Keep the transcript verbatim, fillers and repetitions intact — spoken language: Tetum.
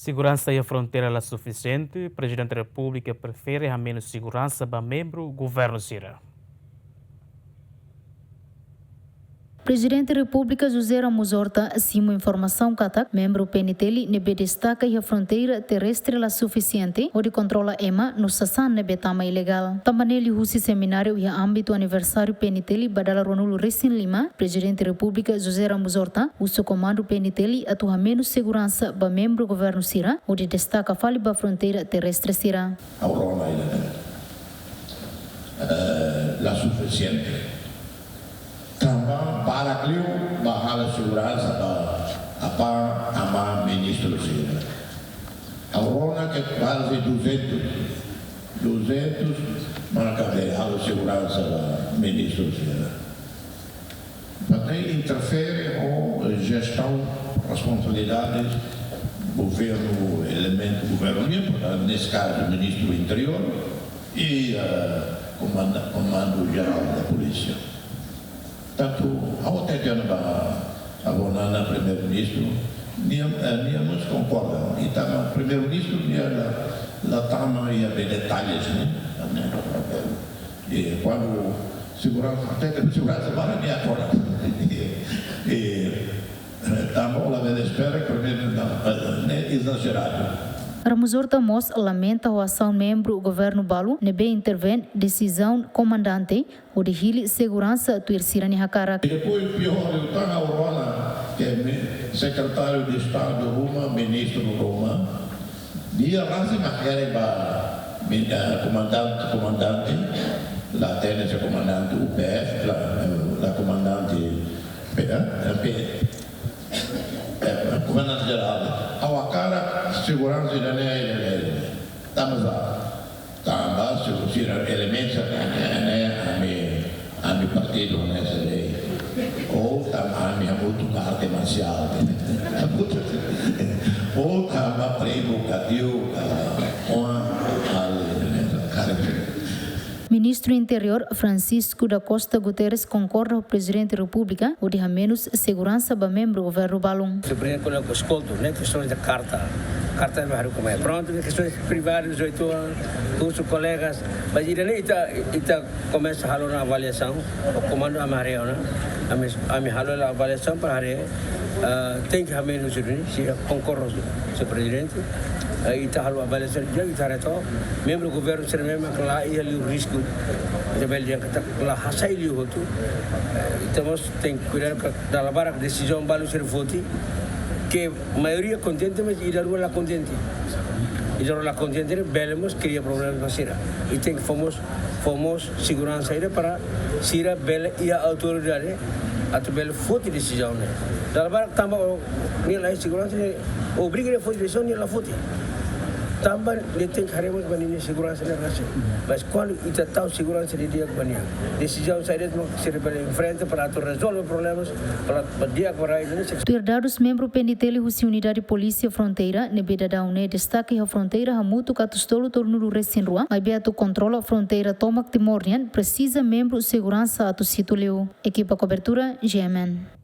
Seguransa iha fronteira la sufisiente, Prezidente Repúblika prefere hamenus seguransa ba membru governu sira. Prezidente Repúblika José Ramos Horta simu informasaun katak membru P N T L ne'ebé destaka iha fronteira terrestre la sufisiente hodi kontrola ema no sasán ne'ebé tama ilegál. Tanba ne'e liuhusi semináriu iha ámbitu aniversáriu P N T L ba dala ruanulu resin lima, Prezidente Repúblika José Ramos Horta husu komandu P N T L atu hamenus seguransa ba membru governu sira hodi destaka fali ba fronteira terrestre sira. Ha'u rona ida-ne'e, eh, la sufisiente. Tanba barak liu ba halo seguransa ba apá amá ministru sira. Ha'u rona ke kuaze duzentus, duzentus maka bele halo seguransa ba ministru sira. Portantu, interfere ho jestaun, responsabilidades governu, elementu governu nian, portantu, neste kazu, Ministru Interiór i, eh, komanda-, Komandu Jerál da Polísia. Tantu, ha'u hatete ona ba Avó Nana, Primeiru-Ministru, nia, eh, nia mós konkorda. I tanba Primeiru-Ministru nia la, la tama iha be detalles, ne'e? Ne'e, I kuandu seguransa, até ke seguransa para nia akorda. I, eh, tanba labele espera ke Primeiru-Ministru, eh, ne'e ezagera. Ramos Horta mós lamenta ho asaun membru governu balu ne'ebé intervene desizaun komandante hodi hili seguransa tuir sira-nia hakarak. I depois pior, ita rona ke mi-, Sekretáriu de Estadu ruma, ministru ruma, nia rasik mak haree ba mi-, eh, komandante, komandante, la T N C, komandante U P F, la, la komandante, eh, eh, P-, eh, komandante jerál. Ha'u hakarak seguransa ida-ne'e, ida-ne'e, ida-ne'e. Tanba sá? Tanba se sira elementu ne'e, ne'e, ami, ami partidu ne'e S D. Ou tanba ami hamutuk arte marsiál. Hamutuk. Ou tanba primu ka tiu ka oan, halo, ne'e, ne'e. Ministru Interiór Francisco da Costa Guterres konkorda ho Prezidente Repúblika hodi hamenus seguransa ba membru governu balun. Su primeiro colega escolto, né? Questões de carta. Carta me haru como é. Pronto, questões privadas, oito anos, curso, colegas. Mas ainda nem está, está começa a rolar uma avaliação. O comando a Mariana, a me, a me rola a avaliação para haree, ah, tenke hamenus, se concorre, senhor Presidente. Aí está rola a avaliação, já está reto. Membru governu sira-ne'e mak la iha liu risku. Ita bele dehan katak la hasai liu hotu. Ita mós tenke kuidadu katak dala barak desizaun balu sira foti, ke maioria kontente, mas ida rua la kontente. Ida rua la kontente, bele mós kria problema ba sira. I tenke fó mós, fó mós seguransa ida para sira bele iha autoridade atu bele foti desizaun ne'e. Dala barak tanba o, nia la iha seguransa ne'e, obriga nia foti desizaun, nia la foti. Tanba nia tenke haree mós ba ninia seguransa ne'e rasik. Mas kuandu ita tau seguransa didi'ak ba nia, desizaun saida de'it mak sira bele enfrenta para atu rezolve problemas, para, para di'ak ba rai ne'e. Tuir dadus membru P N T L husi Unidade Polísia Fronteira, ne'ebé daudaun ne'e destaka iha fronteira hamutuk atus tolu tolunulu resin rua, maibé atu kontrola fronteira tomak Timor nian, presiza membru seguransa atus hitu liu. Ekipa kobertura, G M N.